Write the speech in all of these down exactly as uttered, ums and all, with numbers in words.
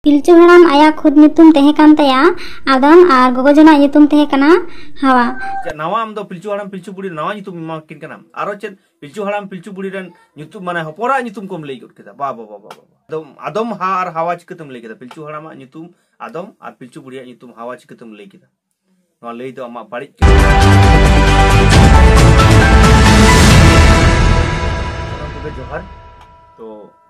ᱯᱤᱞᱪᱩ ᱦᱟᱲᱟᱢ ᱟᱭᱟᱜ ᱠᱷᱩᱫ ᱧᱩᱛᱩᱢ ᱛᱟᱦᱮᱸ ᱠᱟᱱ ᱛᱟᱭᱟ ᱟᱫᱚᱢ, ᱟᱨ ᱜᱚᱜᱚ ᱡᱚᱱᱟᱜ ᱧᱩᱛᱩᱢ ᱛᱟᱦᱮᱸ ᱠᱟᱱᱟ ᱦᱟᱣᱟ᱾ ᱪᱮᱫ ᱱᱟᱣᱟ? ᱟᱢ ᱫᱚ ᱯᱤᱞᱪᱩ ᱦᱟᱲᱟᱢ ᱯᱤᱞᱪᱩ ᱵᱩᱲᱦᱤ ᱱᱟᱣᱟ ᱧᱩᱛᱩᱢ ᱮᱢᱟ ᱠᱤᱱ ᱠᱟᱱᱟᱢ? ᱟᱨᱚ ᱪᱮᱫ ᱯᱤᱞᱪᱩ ᱦᱟᱲᱟᱢ ᱯᱤᱞᱪᱩ ᱵᱩᱲᱦᱤ ᱨᱮᱱ ᱧᱩᱛᱩᱢ, ᱢᱟᱱᱮ ᱦᱚᱯᱚᱱᱟᱜ ᱧᱩᱛᱩᱢ ᱠᱚᱢ ᱞᱟᱹᱭ ᱜᱚᱫ ᱠᱮᱫᱟ? ᱵᱟ, ᱵᱟ, ᱵᱟ, ᱵᱟ, ᱵᱟ᱾ ᱟᱫᱚᱢ, ᱟᱫᱚᱢ ᱦᱟ ᱟᱨ ᱦᱟᱣᱟ ᱪᱤᱠᱟᱹᱛᱮᱢ ᱞᱟᱹᱭ ᱠᱮᱫᱟ? ᱯᱤᱞᱪᱩ ᱦᱟᱲᱟᱢᱟᱜ ᱧᱩᱛᱩᱢ ᱟᱫᱚᱢ ᱟᱨ ᱯᱤᱞᱪᱩ ᱵᱩᱲᱦᱤᱭᱟᱜ ᱧᱩᱛᱩᱢ ᱦᱟᱣᱟ ᱪᱤᱠᱟᱹᱛᱮᱢ ᱞᱟᱹᱭ ᱠᱮᱫᱟ? ᱱᱚᱣᱟ ᱞᱟᱹᱭ ᱫᱚ ᱟᱢᱟᱜ ᱵᱟᱹᱲᱤᱡ ᱠᱟᱹᱢᱤ᱾ ᱥᱟᱱᱟᱢ ᱠᱚᱜᱮ ᱡᱚᱦᱟᱨ᱾ ᱛᱚ,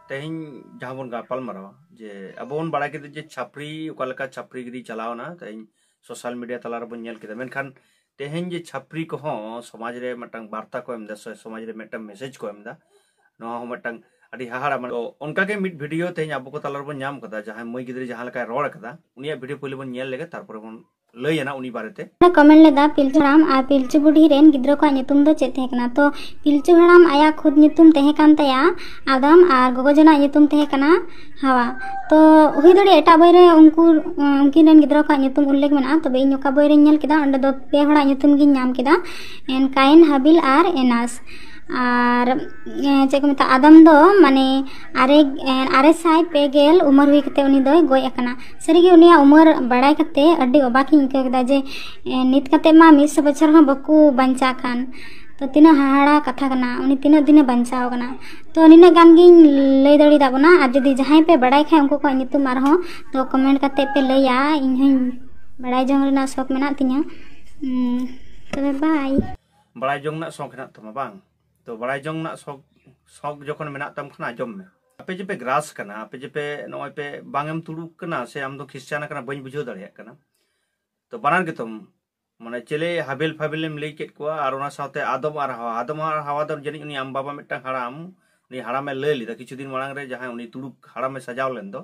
ᱛᱮᱦᱮᱧ ᱡᱟᱦᱟᱸ ᱵᱚᱱ ᱜᱟᱯᱟᱞ ᱢᱟᱨᱟᱣᱟ, ᱡᱮ ᱟᱵᱚ ᱵᱚᱱ ᱵᱟᱲᱟᱭ ᱠᱮᱫᱟ ᱡᱮ ᱪᱷᱟᱯᱨᱤ ᱚᱠᱟ ᱞᱮᱠᱟ ᱪᱷᱟᱯᱨᱤ ᱜᱤᱨᱤ ᱪᱟᱞᱟᱣ ᱮᱱᱟ, ᱛᱮᱦᱮᱧ ᱥᱳᱥᱟᱞ ᱢᱤᱰᱤᱭᱟ ᱛᱟᱞᱟ ᱨᱮᱵᱚᱱ ᱧᱮᱞ ᱠᱮᱫᱟ᱾ ᱢᱮᱱᱠᱷᱟᱱ ᱛᱮᱦᱮᱧ ᱡᱮ ᱪᱷᱟᱯᱨᱤ ᱠᱚᱦᱚᱸ ᱥᱚᱢᱟᱡᱽ ᱨᱮ ᱢᱤᱫᱴᱟᱝ ᱵᱟᱨᱛᱟ ᱠᱚ ᱮᱢ ᱮᱫᱟ, ᱥᱮ ᱥᱚᱢᱟᱡᱽ ᱨᱮ ᱢᱤᱫᱴᱟᱝ ᱢᱮᱥᱮᱡᱽ ᱠᱚ ᱮᱢ ᱮᱫᱟ, ᱱᱚᱣᱟ ᱦᱚᱸ ᱢᱤᱫᱴᱟᱝ ᱟᱹᱰᱤ ᱦᱟᱦᱟᱲᱟ᱾ ᱢᱟᱱᱮ, ᱛᱚ, ᱚᱱᱠᱟᱜᱮ ᱢᱤᱫ ᱵᱷᱤᱰᱤᱭᱳ ᱛᱮᱦᱮᱧ ᱟᱵᱚ ᱠᱚ ᱛᱟᱞᱟ ᱨᱮᱵᱚᱱ ᱧᱟᱢ ᱠᱟᱫᱟ, ᱡᱟᱦᱟᱸᱭ ᱢᱟᱹᱭ ᱜᱤᱫᱽᱨᱟᱹ ᱡᱟᱦᱟᱸ ᱞᱮᱠᱟᱭ ᱨᱚᱲ ᱠᱟᱫᱟ, ᱩᱱᱤᱭᱟᱜ ᱵᱷᱤᱰᱤᱭᱳ ᱯᱳᱭᱞᱳ ᱵᱚᱱ ᱧᱮᱞ ᱞᱮᱜᱮ, ᱛᱟᱨᱯᱚᱨᱮ ᱵᱚᱱ ᱞᱟᱹᱭ ᱟᱱᱟ ᱩᱱᱤ ᱵᱟᱨᱮᱛᱮ᱾ ᱠᱚᱢᱮᱱᱴ ᱞᱮᱫᱟ, "ᱯᱤᱞᱪᱩ ᱦᱟᱲᱟᱢ ᱟᱨ ᱯᱤᱞᱪᱩ ᱵᱩᱰᱷᱤ ᱨᱮᱱ ᱜᱤᱫᱽᱨᱟᱹ ᱠᱚᱣᱟᱜ ᱧᱩᱛᱩᱢ ᱫᱚ ᱪᱮᱫ ᱛᱟᱦᱮᱸ ᱠᱟᱱᱟ?" ᱛᱚ, ᱯᱤᱞᱪᱩ ᱦᱟᱲᱟᱢ ᱟᱭᱟᱜ ᱠᱷᱩᱫ ᱧᱩᱛᱩᱢ ᱛᱟᱦᱮᱸ ᱠᱟᱱ ᱛᱟᱭᱟ ᱟᱫᱚᱢ, ᱟᱨ ᱜᱚᱜᱚ ᱡᱚᱱᱟᱜ ᱧᱩᱛᱩᱢ ᱛᱟᱦᱮᱸ ᱠᱟᱱᱟ ᱦᱟᱣᱟ᱾ ᱛᱚ, ᱦᱩᱭ ᱫᱟᱲᱮᱭᱟᱜᱼᱟ ᱮᱴᱟᱜ ᱵᱳᱭ ᱨᱮ ᱩᱱᱠᱩ, ᱩᱱᱠᱤᱱ ᱨᱮᱱ ᱜᱤᱫᱽᱨᱟᱹ ᱠᱚᱣᱟᱜ ᱧᱩᱛᱩᱢ ᱩᱞᱞᱮᱠᱷ ᱢᱮᱱᱟᱜᱼᱟ, ᱛᱚᱵᱮ ᱤᱧ ᱚᱠᱟ ᱵᱳᱭ ᱨᱮᱧ ᱧᱮᱞ ᱠᱮᱫᱟ, ᱚᱸᱰᱮ ᱫᱚ ᱯᱮ ᱦᱚᱲᱟᱜ ᱧᱩᱛᱩᱢ ᱜᱤᱧ ᱧᱟᱢ ᱠᱮᱫᱟ, ᱮᱱ ᱠᱟᱭᱤᱱ, ᱦᱟᱵᱤᱞ ᱟᱨ ᱮᱱᱟᱥ᱾ ᱟᱨ, ᱮ, ᱪᱮᱫ ᱠᱚ ᱢᱮᱛᱟᱜᱼᱟ, ᱟᱫᱚᱢ ᱫᱚ ᱢᱟᱱᱮ ᱟᱨᱮ, ᱮ, ᱟᱨᱮ ᱥᱟᱭ ᱯᱮ ᱜᱮᱞ ᱩᱢᱮᱨ ᱦᱩᱭ ᱠᱟᱛᱮ ᱩᱱᱤ ᱫᱚᱭ ᱜᱚᱡ ᱟᱠᱟᱱᱟ᱾ ᱥᱟᱹᱨᱤᱜᱮ ᱩᱱᱤᱭᱟᱜ ᱩᱢᱮᱨ ᱵᱟᱲᱟᱭ ᱠᱟᱛᱮ ᱟᱹᱰᱤ ᱚᱵᱟᱠ ᱤᱧ ᱟᱹᱭᱠᱟᱹᱣ ᱠᱮᱫᱟ ᱡᱮ, ᱮ, ᱱᱤᱛ ᱠᱟᱛᱮ ᱢᱟ ᱢᱤᱫ ᱥᱚ ᱵᱚᱪᱷᱚᱨ ᱦᱚᱸ ᱵᱟᱠᱚ ᱵᱟᱧᱪᱟᱜ ᱠᱟᱱ᱾ ᱛᱚ, ᱛᱤᱱᱟᱹᱜ ᱦᱟᱦᱟᱲᱟ ᱠᱟᱛᱷᱟ ᱠᱟᱱᱟ, ᱩᱱᱤ ᱛᱤᱱᱟᱹᱜ ᱫᱤᱱᱮ ᱵᱟᱧᱪᱟᱣ ᱠᱟᱱᱟ᱾ ᱛᱚ, ᱱᱤᱱᱟᱹᱜ ᱜᱟᱱ ᱜᱤᱧ ᱞᱟᱹᱭ ᱫᱟᱲᱮᱭᱟᱫ ᱵᱚᱱᱟ, ᱟᱨ ᱡᱩᱫᱤ ᱡᱟᱦᱟᱸᱭ ᱯᱮ ᱵᱟᱲᱟᱭ ᱠᱷᱟᱡ ᱩᱱᱠᱩ ᱠᱚᱣᱟᱜ ᱧᱩᱛᱩᱢ ᱟᱨᱦᱚᱸ, ᱛᱚ, ᱠᱚᱢᱮᱱᱴ ᱠᱟᱛᱮ ᱯᱮ ᱞᱟᱹᱭᱟ, ᱤᱧ ᱦᱚᱸᱧ ᱵᱟᱲᱟᱭ ᱡᱚᱝ ᱨᱮᱱᱟᱜ ᱥᱚᱠ ᱢᱮᱱᱟᱜ ᱛᱤᱧᱟᱹ᱾ ᱩᱸ, ᱛᱚᱵᱮ ᱵᱟᱭ᱾ ᱵᱟᱲᱟᱭ ᱡᱚᱝ ᱨᱮᱱᱟᱜ ᱥᱚᱠ ᱦᱮᱱᱟᱜ ᱛᱟᱢᱟ ᱵᱟᱝ? ᱛᱚ, ᱵᱟᱲᱟᱭ ᱡᱚᱝ ᱨᱮᱱᱟᱜ ᱥᱚᱠ, ᱥᱚᱠ ᱡᱚᱠᱷᱚᱱ ᱢᱮᱱᱟᱜ ᱛᱟᱢ ᱠᱷᱟᱱ ᱟᱸᱡᱚᱢ ᱢᱮ᱾ ᱟᱯᱮ ᱡᱮ ᱯᱮ ᱜᱨᱟᱥ ᱠᱟᱱᱟ, ᱟᱯᱮ ᱡᱮ ᱯᱮ ᱱᱚᱜᱼᱚᱭ ᱯᱮ ᱵᱟᱝ ᱮᱢ ᱛᱩᱲᱩᱠ ᱠᱟᱱᱟ ᱥᱮ ᱟᱢ ᱫᱚ ᱠᱷᱨᱤᱥᱪᱟᱱ ᱠᱟᱱᱟ, ᱵᱟᱹᱧ ᱵᱩᱡᱷᱟᱹᱣ ᱫᱟᱲᱮᱭᱟᱜ ᱠᱟᱱᱟ᱾ ᱛᱚ, ᱵᱟᱱᱟᱨ ᱜᱮᱛᱚᱢ, ᱢᱟᱱᱮ, ᱪᱮᱞᱮ ᱦᱟᱵᱮᱞ ᱯᱷᱟᱵᱮᱞ ᱮᱢ ᱞᱟᱹᱭ ᱠᱮᱫ ᱠᱚᱣᱟ, ᱟᱨ ᱚᱱᱟ ᱥᱟᱶᱛᱮ ᱟᱫᱚᱢ ᱟᱨ ᱦᱟᱣᱟ᱾ ᱟᱫᱚᱢ ᱟᱨ ᱦᱟᱣᱟ ᱫᱚ ᱡᱟᱹᱱᱤᱡ ᱩᱱᱤ ᱟᱢ ᱵᱟᱵᱟ ᱢᱤᱫᱴᱟᱝ ᱦᱟᱲᱟᱢ, ᱩᱱᱤ ᱦᱟᱲᱟᱢᱮ ᱞᱟᱹᱭ ᱞᱮᱫᱟ ᱠᱤᱪᱷᱩ ᱫᱤᱱ ᱢᱟᱲᱟᱝ ᱨᱮ, ᱡᱟᱦᱟᱸᱭ ᱩᱱᱤ ᱛᱩᱲᱩᱠ ᱦᱟᱲᱟᱢᱮ ᱥᱟᱡᱟᱣ ᱞᱮᱱ ᱫᱚ,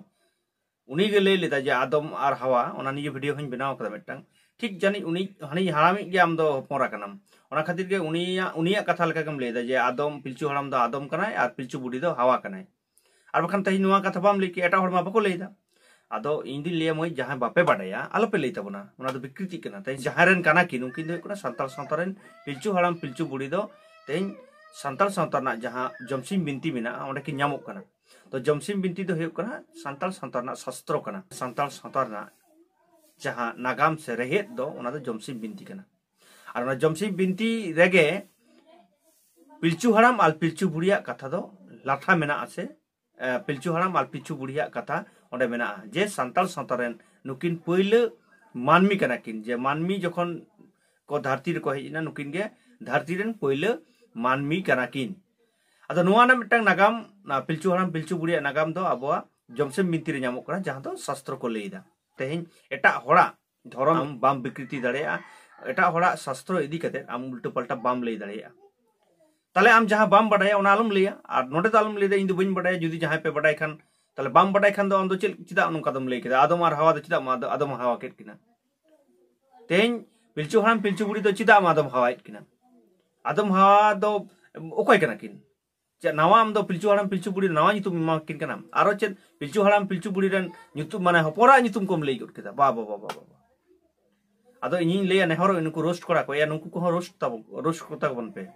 ᱩᱱᱤ ᱜᱮ ᱞᱟᱹᱭ ᱞᱮᱫᱟ ᱡᱮ ᱟᱫᱚᱢ ᱟᱨ ᱦᱟᱣᱟ, ᱚᱱᱟ ᱱᱤᱭᱮ ᱵᱷᱤᱰᱤᱭᱳ ᱦᱚᱸᱧ ᱵᱮᱱᱟᱣ ᱠᱟᱫᱟ ᱢᱤᱫᱴᱟᱝ᱾ ᱴᱷᱤᱠ ᱡᱟᱹᱱᱤᱡ ᱩᱱᱤ ᱦᱟᱹᱱᱤ ᱦᱟᱲᱟᱢᱤᱡ ᱜᱮ ᱟᱢ ᱫᱚ ᱦᱚᱯᱚᱱ ᱮᱨᱟ ᱠᱟᱱᱟᱢ᱾ ᱚᱱᱟ ᱠᱷᱟᱹᱛᱤᱨ ᱜᱮ ᱩᱱᱤᱭᱟᱜ, ᱩᱱᱤᱭᱟᱜ ᱠᱟᱛᱷᱟ ᱞᱮᱠᱟ ᱜᱮᱢ ᱞᱟᱹᱭᱫᱟ ᱡᱮ ᱟᱫᱚᱢ, ᱯᱤᱞᱪᱩ ᱦᱟᱲᱟᱢ ᱫᱚ ᱟᱫᱚᱢ ᱠᱟᱱᱟᱭ ᱟᱨ ᱯᱤᱞᱪᱩ ᱵᱩᱰᱷᱤ ᱫᱚ ᱦᱟᱣᱟ ᱠᱟᱱᱟᱭ᱾ ᱟᱨ ᱵᱟᱠᱷᱟᱱ ᱛᱮᱦᱮᱧ ᱱᱚᱣᱟ ᱠᱟᱛᱷᱟ ᱵᱟᱢ ᱞᱟᱹᱭ ᱠᱮᱭᱟ, ᱮᱴᱟᱜ ᱦᱚᱲ ᱢᱟ ᱵᱟᱠᱚ ᱞᱟᱹᱭᱫᱟ᱾ ᱟᱫᱚ ᱤᱧ ᱫᱩᱧ ᱞᱟᱹᱭᱟ, ᱢᱟᱹᱭ, ᱡᱟᱦᱟᱸᱭ ᱵᱟᱯᱮ ᱵᱟᱰᱟᱭᱟ, ᱟᱞᱚᱯᱮ ᱞᱟᱹᱭ ᱛᱟᱵᱚᱱᱟ, ᱚᱱᱟ ᱫᱚ ᱵᱤᱠᱨᱤᱛᱤᱜ ᱠᱟᱱᱟ᱾ ᱛᱮᱦᱮᱧ ᱡᱟᱦᱟᱸᱭ ᱨᱮᱱ ᱠᱟᱱᱟ ᱠᱤᱱ, ᱩᱱᱠᱤᱱ ᱫᱚ ᱦᱩᱭᱩᱜ ᱠᱟᱱᱟ ᱥᱟᱱᱛᱟᱲ ᱥᱟᱶᱛᱟ ᱨᱮᱱ ᱯᱤᱞᱪᱩ ᱦᱟᱲᱟᱢ, ᱯᱤᱞᱪᱩ ᱵᱩᱲᱦᱤ ᱫᱚ ᱛᱮᱦᱮᱧ ᱥᱟᱱᱛᱟᱲ ᱥᱟᱶᱛᱟ ᱨᱮᱱᱟᱜ ᱡᱟᱦᱟᱸ ᱡᱚᱢᱥᱤᱢ ᱵᱤᱱᱛᱤ ᱢᱮᱱᱟᱜᱼᱟ, ᱚᱸᱰᱮ ᱠᱤᱱ ᱧᱟᱢᱚᱜ ᱠᱟᱱᱟ᱾ ᱛᱚ ᱡᱚᱢᱥᱤᱢ ᱵᱤᱱᱛᱤ ᱫᱚ ᱦᱩᱭᱩᱜ ᱠᱟᱱᱟ ᱥᱟᱱᱛᱟᱲ ᱥᱟᱶᱛᱟ ᱨᱮᱱᱟᱜ ᱥᱟᱥᱛᱨᱚ ᱠᱟᱱᱟ᱾ ᱥᱟᱱᱛᱟᱲ ᱥᱟᱶᱛᱟ ᱨᱮᱱᱟᱜ ᱡᱟᱦᱟᱸ ᱱᱟᱜᱟᱢ ᱥᱮ ᱨᱮᱦᱮᱫ ᱫᱚ, ᱚᱱᱟ ᱫᱚ ᱡᱚᱢᱥᱤᱢ ᱵᱤᱱᱛᱤ ᱠᱟᱱᱟ᱾ ᱟᱨ ᱚᱱᱟ ᱡᱚᱢᱥᱤᱢ ᱵᱤᱱᱛᱤ ᱨᱮᱜᱮ ᱯᱤᱞᱪᱩ ᱦᱟᱲᱟᱢ ᱟᱨ ᱯᱤᱞᱪᱩ ᱵᱩᱲᱦᱤᱭᱟᱜ ᱠᱟᱛᱷᱟ ᱫᱚ ᱞᱟᱴᱷᱟ ᱢᱮᱱᱟᱜᱼᱟ ᱥᱮ, ᱮ, ᱯᱤᱞᱪᱩ ᱦᱟᱲᱟᱢ ᱟᱨ ᱯᱤᱞᱪᱩ ᱵᱩᱲᱦᱤᱭᱟᱜ ᱠᱟᱛᱷᱟ ᱚᱸᱰᱮ ᱢᱮᱱᱟᱜᱼᱟ, ᱡᱮ ᱥᱟᱱᱛᱟᱲ ᱥᱟᱶᱛᱟ ᱨᱮᱱ ᱱᱩᱠᱤᱱ ᱯᱳᱭᱞᱳ ᱢᱟᱹᱱᱢᱤ ᱠᱟᱱᱟ ᱠᱤᱱ, ᱡᱮ ᱢᱟᱹᱱᱢᱤ ᱡᱚᱠᱷᱚᱱ ᱠᱚ ᱫᱷᱟᱹᱨᱛᱤ ᱨᱮᱠᱚ ᱦᱮᱡ ᱮᱱᱟ, ᱱᱩᱠᱤᱱ ᱜᱮ ᱫᱷᱟᱹᱨᱛᱤ ᱨᱮᱱ ᱯᱳᱭᱞᱳ ᱢᱟᱹᱱᱢᱤ ᱠᱟᱱᱟ ᱠᱤᱱ᱾ ᱟᱫᱚ ᱱᱚᱣᱟ ᱨᱮᱱᱟᱜ ᱢᱤᱫᱴᱟᱝ ᱱᱟᱜᱟᱢ, ᱚᱱᱟ ᱯᱤᱞᱪᱩ ᱦᱟᱲᱟᱢ ᱯᱤᱞᱪᱩ ᱵᱩᱲᱦᱤᱭᱟᱜ ᱱᱟᱜᱟᱢ ᱫᱚ ᱟᱵᱚᱣᱟᱜ ᱡᱚᱢᱥᱤᱢ ᱵᱤᱱᱛᱤ ᱨᱮ ᱧᱟᱢᱚᱜ ᱠᱟᱱᱟ, ᱡᱟᱦᱟᱸ ᱫᱚ ᱥᱟᱥᱛᱨᱚ ᱠᱚ ᱞᱟᱹᱭ ᱮᱫᱟ᱾ ᱛᱮᱦᱮᱧ ᱮᱴᱟᱜ ᱦᱚᱲᱟᱜ ᱫᱷᱚᱨᱚᱢ ᱟᱢ ᱵᱟᱢ ᱵᱤᱠᱨᱤᱛᱤ ᱫᱟᱲᱮᱭᱟᱜᱼᱟ, ᱮᱴᱟᱜ ᱦᱚᱲᱟᱜ ᱥᱟᱥᱛᱨᱚ ᱤᱫᱤ ᱠᱟᱛᱮ ᱟᱢ ᱩᱞᱴᱟᱹ ᱯᱟᱞᱴᱟ ᱵᱟᱢ ᱞᱟᱹᱭ ᱫᱟᱲᱮᱭᱟᱜᱼᱟ᱾ ᱛᱟᱦᱞᱮ ᱟᱢ ᱡᱟᱦᱟᱸ ᱵᱟᱢ ᱵᱟᱰᱟᱭᱟ, ᱚᱱᱟ ᱟᱞᱚᱢ ᱞᱟᱹᱭᱟ᱾ ᱟᱨ ᱱᱚᱰᱮ ᱫᱚ ᱟᱞᱚᱢ ᱞᱟᱹᱭ ᱫᱟ, "ᱤᱧ ᱫᱚ ᱵᱟᱹᱧ ᱵᱟᱰᱟᱭᱟ", ᱡᱩᱫᱤ ᱡᱟᱦᱟᱸᱭ ᱯᱮ ᱵᱟᱰᱟᱭ ᱠᱷᱟᱱ᱾ ᱛᱟᱦᱞᱮ ᱵᱟᱢ ᱵᱟᱰᱟᱭ ᱠᱷᱟᱱ ᱫᱚ ᱟᱢ ᱫᱚ ᱪᱮᱫ, ᱪᱮᱫᱟᱜ ᱱᱚᱝᱠᱟ ᱫᱚᱢ ᱞᱟᱹᱭ ᱠᱮᱫᱟ? ᱟᱫᱚᱢ ᱟᱨ ᱦᱟᱣᱟ ᱫᱚ ᱪᱮᱫᱟᱜ ᱢᱟ-, ᱟᱫᱚᱢ ᱦᱟᱣᱟ ᱠᱮᱫ ᱠᱤᱱᱟ? ᱛᱮᱦᱮᱧ ᱯᱤᱞᱪᱩ ᱦᱟᱲᱟᱢ ᱯᱤᱞᱪᱩ ᱵᱩᱲᱦᱤ ᱫᱚ ᱪᱮᱫᱟᱜ ᱟᱢ ᱟᱫᱚᱢ ᱦᱟᱣᱟᱭᱮᱫ ᱠᱤᱱᱟ? ᱟᱫᱚᱢ ᱦᱟᱣᱟ ᱫᱚ ᱚᱠᱚᱭ ᱠᱟᱱᱟ ᱠᱤᱱ? ᱪᱮᱫ ᱱᱟᱣᱟ ᱟᱢ ᱫᱚ ᱯᱤᱞᱪᱩ ᱦᱟᱲᱟᱢ ᱯᱤᱞᱪᱩ ᱵᱩᱲᱦᱤ ᱱᱟᱣᱟ ᱧᱩᱛᱩᱢ ᱮᱢᱟ ᱠᱤᱱ ᱠᱟᱱᱟᱢ? ᱟᱨᱚ ᱪᱮᱫ ᱯᱤᱞᱪᱩ ᱦᱟᱲᱟᱢ ᱯᱤᱞᱪᱩ ᱵᱩᱲᱦᱤ ᱨᱮᱱ ᱧᱩᱛᱩᱢ, ᱢᱟᱱᱮ ᱦᱚᱯᱚᱱᱟᱜ ᱧᱩᱛᱩᱢ ᱠᱚᱢ ᱞᱟᱹᱭ ᱜᱚᱫ ᱠᱮᱫᱟ? ᱵᱟ, ᱵᱟ, ᱵᱟ, ᱵᱟ, ᱵᱟ᱾ ᱟᱫᱚ ᱤᱧᱤᱧ ᱞᱟᱹᱭᱟ, ᱱᱮᱦᱚᱨ ᱱᱩᱠᱩ ᱨᱳᱥᱴ ᱠᱚᱲᱟ ᱠᱚ, ᱮᱭᱟ, ᱱᱩᱠᱩ ᱠᱚᱦᱚᱸ ᱨᱳᱥᱴ ᱛᱟᱵᱚ, ᱨᱳᱥᱴ ᱠᱚ ᱛᱟᱵᱚᱱ ᱯᱮ᱾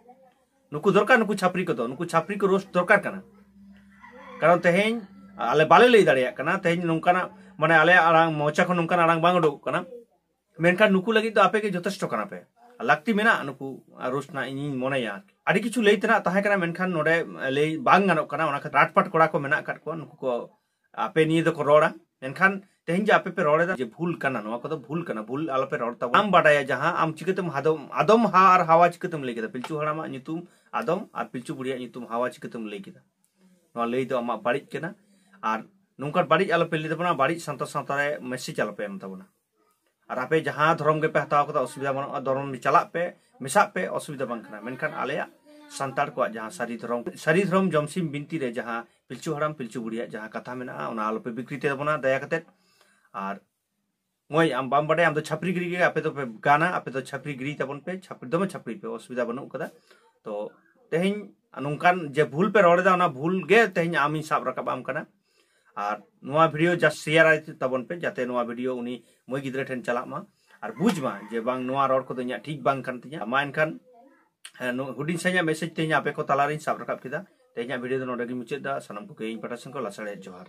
ᱱᱩᱠᱩ ᱫᱚᱨᱠᱟᱨ, ᱱᱩᱠᱩ ᱪᱷᱟᱯᱨᱤ ᱠᱚᱫᱚ, ᱱᱩᱠᱩ ᱪᱷᱟᱯᱨᱤ ᱠᱚ ᱨᱳᱥᱴ ᱫᱚᱨᱠᱟᱨ ᱠᱟᱱᱟ᱾ ᱠᱟᱨᱚᱱ ᱛᱮᱦᱮᱧ ᱟᱞᱮ ᱵᱟᱞᱮ ᱞᱟᱹᱭ ᱫᱟᱲᱮᱭᱟᱜ ᱠᱟᱱᱟ, ᱛᱮᱦᱮᱧ ᱱᱚᱝᱠᱟᱱᱟᱜ, ᱢᱟᱱᱮ, ᱟᱞᱮᱭᱟᱜ ᱟᱲᱟᱝ, ᱢᱚᱪᱟ ᱠᱷᱚᱱ ᱱᱚᱝᱠᱟᱱ ᱟᱲᱟᱝ ᱵᱟᱝ ᱩᱰᱩᱠᱚᱜ ᱠᱟᱱᱟ᱾ ᱢᱮᱱᱠᱷᱟᱱ ᱱᱩᱠᱩ ᱞᱟᱹᱜᱤᱫ ᱫᱚ ᱟᱯᱮ ᱜᱮ ᱡᱚᱛᱷᱮᱥᱴᱚ ᱠᱟᱱᱟ ᱯᱮ᱾ ᱞᱟᱹᱠᱛᱤ ᱢᱮᱱᱟᱜᱼᱟ ᱱᱩᱠᱩ ᱨᱳᱥᱴ ᱨᱮᱱᱟᱜ, ᱤᱧᱤᱧ ᱢᱚᱱᱮᱭᱟ᱾ ᱟᱹᱰᱤ ᱠᱤᱪᱷᱩ ᱞᱟᱹᱭ ᱛᱮᱱᱟᱜ ᱛᱟᱦᱮᱸ ᱠᱟᱱᱟ, ᱢᱮᱱᱠᱷᱟᱱ ᱱᱚᱰᱮ ᱞᱟᱹᱭ ᱵᱟᱝ ᱜᱟᱱᱚᱜ ᱠᱟᱱᱟ᱾ ᱚᱱᱟ ᱠᱷᱟᱹᱛᱤᱨ ᱨᱟᱴᱯᱟᱴ ᱠᱚᱲᱟ ᱠᱚ ᱢᱮᱱᱟᱜ ᱟᱠᱟᱫ ᱠᱚᱣᱟ, ᱱᱩᱠᱩ ᱠᱚ ᱟᱯᱮ ᱱᱤᱭᱟᱹ ᱫᱚᱠᱚ ᱨᱚᱲᱟ᱾ ᱢᱮᱱᱠᱷᱟᱱ ᱛᱮᱦᱮᱧ ᱡᱮ ᱟᱯᱮ ᱯᱮ ᱨᱚᱲ ᱮᱫᱟ, ᱡᱮ ᱵᱷᱩᱞ ᱠᱟᱱᱟ, ᱱᱚᱣᱟ ᱠᱚᱫᱚ ᱵᱷᱩᱞ ᱠᱟᱱᱟ, ᱵᱷᱩᱞ ᱟᱞᱚᱯᱮ ᱨᱚᱲ ᱛᱟᱵᱚᱱᱟ᱾ ᱟᱢ ᱵᱟᱰᱟᱭᱟ ᱡᱟᱦᱟᱸ, ᱟᱢ ᱪᱤᱠᱟᱹᱛᱮᱢ ᱟᱫᱚᱢ, ᱟᱫᱚᱢ ᱦᱟ ᱟᱨ ᱦᱟᱣᱟ ᱪᱤᱠᱟᱹᱛᱮᱢ ᱞᱟᱹᱭ ᱠᱮᱫᱟ? ᱯᱤᱞᱪᱩ ᱦᱟᱲᱟᱢᱟᱜ ᱧᱩᱛᱩᱢ ᱟᱫᱚᱢ ᱟᱨ ᱯᱤᱞᱪᱩ ᱵᱩᱲᱦᱤᱭᱟᱜ ᱧᱩᱛᱩᱢ ᱦᱟᱣᱟ ᱪᱤᱠᱟᱹᱛᱮᱢ ᱞᱟᱹᱭ ᱠᱮᱫᱟ? ᱱᱚᱣᱟ ᱞᱟᱹᱭ ᱫᱚ ᱟᱢᱟᱜ ᱵᱟᱹᱲᱤᱡ ᱠᱟᱱᱟ᱾ ᱟᱨ ᱱᱚᱝᱠᱟᱱ ᱵᱟᱹᱲᱤᱡ ᱟᱞᱚᱯᱮ ᱞᱟᱹᱭ ᱛᱟᱵᱚᱱᱟ, ᱵᱟᱹᱲᱤᱡ ᱥᱟᱱᱛᱟᱲ ᱥᱟᱶᱛᱟ ᱨᱮ ᱢᱮᱥᱮᱡᱽ ᱟᱞᱚᱯᱮ ᱮᱢ ᱛᱟᱵᱚᱱᱟ᱾ ᱟᱨ ᱟᱯᱮ ᱡᱟᱦᱟᱸ ᱫᱷᱚᱨᱚᱢ ᱜᱮᱯᱮ ᱦᱟᱛᱟᱣ ᱠᱟᱫᱟ, ᱚᱥᱩᱵᱤᱫᱷᱟ ᱵᱟᱹᱱᱩᱜᱼᱟ, ᱫᱷᱚᱨᱚᱢ ᱨᱮ ᱪᱟᱞᱟᱜ ᱯᱮ, ᱢᱮᱥᱟᱜ ᱯᱮ, ᱚᱥᱩᱵᱤᱫᱷᱟ ᱵᱟᱝ ᱠᱟᱱᱟ᱾ ᱢᱮᱱᱠᱷᱟᱱ ᱟᱞᱮᱭᱟᱜ ᱥᱟᱱᱛᱟᱲ ᱠᱚᱣᱟᱜ ᱡᱟᱦᱟᱸ ᱥᱟᱹᱨᱤ ᱫᱷᱚᱨᱚᱢ, ᱥᱟᱹᱨᱤ ᱫᱷᱚᱨᱚᱢ ᱡᱚᱢᱥᱤᱢ ᱵᱤᱱᱛᱤ ᱨᱮ ᱡᱟᱦᱟᱸ ᱯᱤᱞᱪᱩ ᱦᱟᱲᱟᱢ ᱯᱤᱞᱪᱩ ᱵᱩᱲᱦᱤᱭᱟᱜ ᱡᱟᱦᱟᱸ ᱠᱟᱛᱷᱟ ᱢᱮᱱᱟᱜᱼᱟ, ᱚᱱᱟ ᱟᱞᱚᱯᱮ ᱵᱤᱠᱨᱤᱛᱤ ᱛᱟᱵᱚᱱᱟ ᱫᱟᱭᱟ ᱠᱟᱛᱮᱫ᱾ ᱟᱨ ᱢᱟᱹᱭ, ᱟᱢ ᱵᱟᱢ ᱵᱟᱰᱟᱭᱟ, ᱟᱢ ᱫᱚ ᱪᱷᱟᱯᱨᱤ ᱜᱤᱨᱤ ᱜᱮ, ᱟᱯᱮ ᱫᱚᱯᱮ ᱜᱟᱱᱟ, ᱟᱯᱮ ᱫᱚ ᱪᱷᱟᱯᱨᱤ ᱜᱤᱨᱤ ᱛᱟᱵᱚᱱ ᱯᱮ, ᱪᱷᱟᱯᱨᱤ, ᱫᱚᱢᱮ ᱪᱷᱟᱯᱨᱤ ᱯᱮ, ᱚᱥᱩᱵᱤᱫᱷᱟ ᱵᱟᱹᱱᱩᱜ ᱠᱟᱫᱟ᱾ ᱛᱚ ᱛᱮᱦᱮᱧ ᱱᱚᱝᱠᱟᱱ ᱡᱮ ᱵᱷᱩᱞ ᱯᱮ ᱨᱚᱲ ᱮᱫᱟ, ᱚᱱᱟ ᱵᱷᱩᱞ ᱜᱮ ᱛᱮᱦᱮᱧ ᱟᱢᱤᱧ ᱥᱟᱵ ᱨᱟᱠᱟᱵ ᱟᱢ ᱠᱟᱱᱟ᱾ ᱟᱨ ᱱᱚᱣᱟ ᱵᱷᱤᱰᱤᱭᱳ just share ᱟᱭ ᱛᱟᱵᱚᱱ ᱯᱮ, ᱡᱟᱛᱮ ᱱᱚᱣᱟ ᱵᱷᱤᱰᱤᱭᱳ ᱩᱱᱤ ᱢᱟᱹᱭ ᱜᱤᱫᱽᱨᱟᱹ ᱴᱷᱮᱱ ᱪᱟᱞᱟᱜ ᱢᱟ ᱟᱨ ᱵᱩᱡᱽ ᱢᱟ ᱡᱮ ᱵᱟᱝ, ᱱᱚᱣᱟ ᱨᱚᱲ ᱠᱚᱫᱚ ᱤᱧᱟᱹᱜ ᱴᱷᱤᱠ ᱵᱟᱝ ᱠᱟᱱ ᱛᱤᱧᱟ᱾ ᱢᱟ ᱮᱱᱠᱷᱟᱱ, ᱦᱮᱸ, ᱱᱚ-, ᱦᱩᱰᱤᱧ ᱥᱟᱺᱦᱤᱡᱟᱜ ᱢᱮᱥᱮᱡᱽ ᱛᱮᱦᱮᱧ ᱟᱯᱮ ᱠᱚ ᱛᱟᱞᱟᱨᱤᱧ ᱥᱟᱵ ᱨᱟᱠᱟᱵ ᱠᱮᱫᱟ᱾ ᱛᱮᱦᱮᱧᱟᱜ ᱵᱷᱤᱰᱤᱭᱳ ᱫᱚ ᱱᱚᱰᱮ ᱜᱮᱧ ᱢᱩᱪᱟᱹᱫ ᱮᱫᱟ᱾ ᱥᱟᱱᱟᱢ ᱠᱚᱜᱮ ᱤᱧ ᱯᱟᱦᱴᱟ ᱥᱮᱱ ᱠᱷᱚᱱ ᱞᱟᱥᱟᱲᱦᱮᱫ ᱡᱚᱦᱟᱨ᱾